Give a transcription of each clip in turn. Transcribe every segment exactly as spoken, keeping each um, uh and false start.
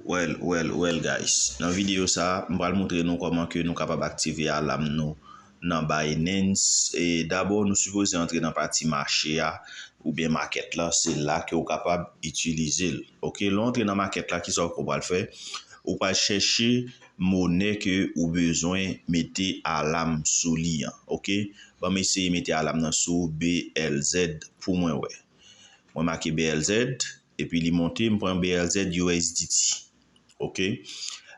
Well, well, well, guys. Nan videyo sa, m pral montre nou kòman ke nou kapab aktive alam nou nan Binance. E dabò, nou sipoze antre nan pati mache a, oubyen market la, se la ke w kapab itilize l. Ok, lè w antre nan market la, kisa w pral fè? Ou pral chèche monè ke ou bezwen mete alam sou li an. Ok, ban m eseye mete alam nan sou B L Z pou mwen wè. Mwen make B L Z, epi li monte, m pran B L Z U S D T. Ok.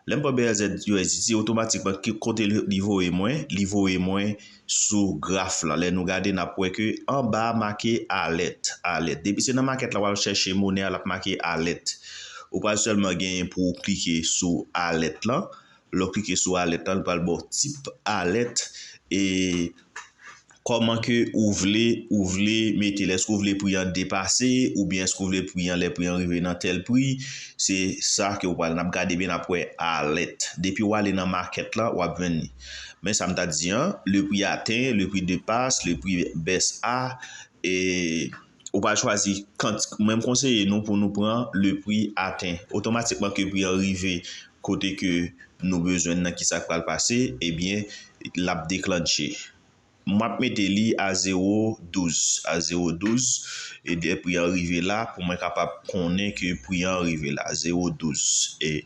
Lè m pran B L Z U S D T, otomatikman, ki kote li, li voye mwen? Li voye mwen sou graf lan. Lè nou gade, n ap wè ke anba a make alèt, alèt. Depi se nan market la w al chèche monè a, l ap make alèt. Ou pral sèlman genyen pou w klike sou alèt lan. Lè w klike sou alèt lan, li pral ba w tip alèt e kòman ke ou vle, ou vle mete l. Èske w vle pri an depase, oubyen èske w vle pri an, lè pri an rive nan tèl pri? Se sa ke w pral, n ap gade byen, n ap wè alèt. Depi w ale nan market la, w ap jwenn li. Men sa m ta di an, le prix atteint, le prix dépasse, le prix baisse à, e ou pral chwazi kant, mwen m konseye nou pou nou pran le prix atteint. Otomatikman ke pri an rive kote ke nou bezwen nan kisa k pral pase, ebyen, l ap deklanche. M ap mete li a zewo douz, a zewo douz, e lè pri an rive la, pou mwen kapab konnen ke pri an rive la, zewo douz. E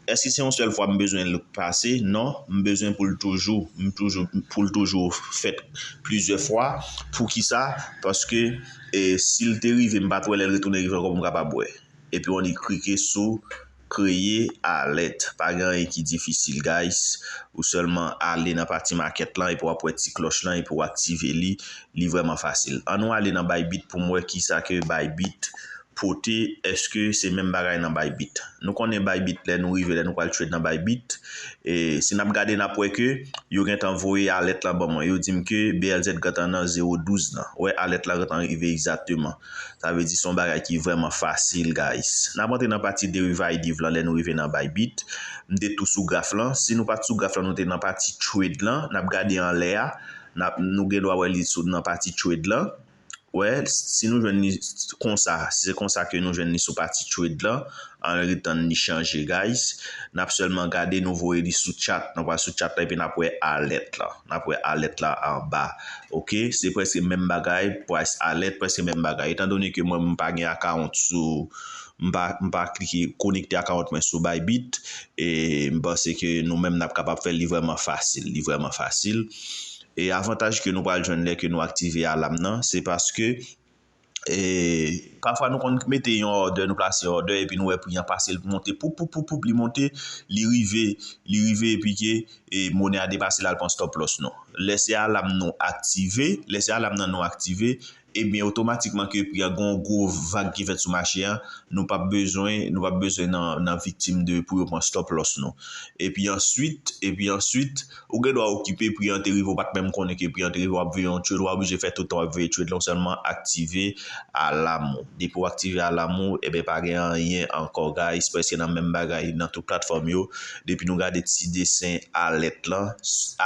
èske se yon sèl fwa m bezwen l pase? Non, m bezwen pou l toujou, m toujou, pou l toujou fèt plizyè fwa. Poukisa? Paske, e, si l te rive, m pa t wè lè l retounen rive ankò pou m kapab wè. Epi w annik klike sou kreye alèt. Pa gen anyen ki difisil, guys. Ou sèlman ale nan pati market lan, epi w ap wè ti klòch lan, epi w aktive li. Li vrèman fasil. Ann nou ale nan Bybit pou m wè kisa ke Bybit pote. Èske se menm bagay nan Bybit? Nou konnen Bybit, lè nou rive, lè nou pral trade nan Bybit, e si n ap gade, n ap wè ke yo gentan voye alèt lan ban mwen. Yo di m ke B L Z gentan nan zewo douz lan. Wè, alèt lan gentan rive egzakteman. Sa vle di se yon bagay ki vrèman fasil, guys. N ap antre nan pati derivative lan lè nou rive nan Bybit. M te tou sou graf lan. Si nou pa t sou graf lan, nou te nan pati trade lan. N ap gade anlè a. N ap, nou gen dwa wè li sou, nan pati trade lan. Wè, si nou jwenn li konsa, si se konsa ke nou jwenn li sou pati trade lan, ann ret tann li chanje, guys. N ap sèlman gade, nou voye li sou chat, nou pral sou chat lan, epi n ap wè alèt lan. N ap wè alèt la anba. Ok, se prèske menm bagay, price alèt, prèske menm bagay. Etandone ke mwen, m pa gen account sou, m pa, m pa klike konekte account mwen sou Bybit, e m panse ke nou menm n ap kapab fè l, li vrèman fasil, li vrèman fasil. E avantaj ke nou pral jwenn lè ke nou aktive alam nan, se paske, e, pafwa nou konn mete yon order, nou plase order, epi nou wè pri an pase, l monte, poup, poup, poup, poup, li monte, li rive, li rive, epi ke, e, monè a depase l al pran stop loss nou. Lè se alam nou aktive, lè se alam nan nou aktive, ebyen, otomatikman ke pri an gen yon gwo vag ki fèt sou mache a, nou p ap bezwen, nou p ap bezwen nan, nan viktim de pou yo pran stop loss nou. Epi answit, epi answit, ou gen dwa okipe pri an te rive, ou pa t menm konnen ke pri an te rive, w ap veye yon trade, w pa oblije fè tout tan w ap veye trade la, w sèlman aktive alam ou. Depi w aktive alam ou, ebyen, pa gen anyen ankò, guys, prèske nan menm bagay nan tout platfòm yo. Depi nou gade ti desen alèt lan,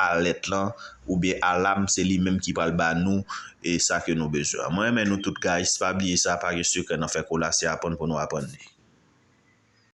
alèt lan, oubyen alam, se li menm ki pral ba nou, e sa ke nou bezwen. Mwen renmen nou tout, guys. Pa bliye sa, pa gen sekrè nan fè kola, se aprann pou nou aprann li.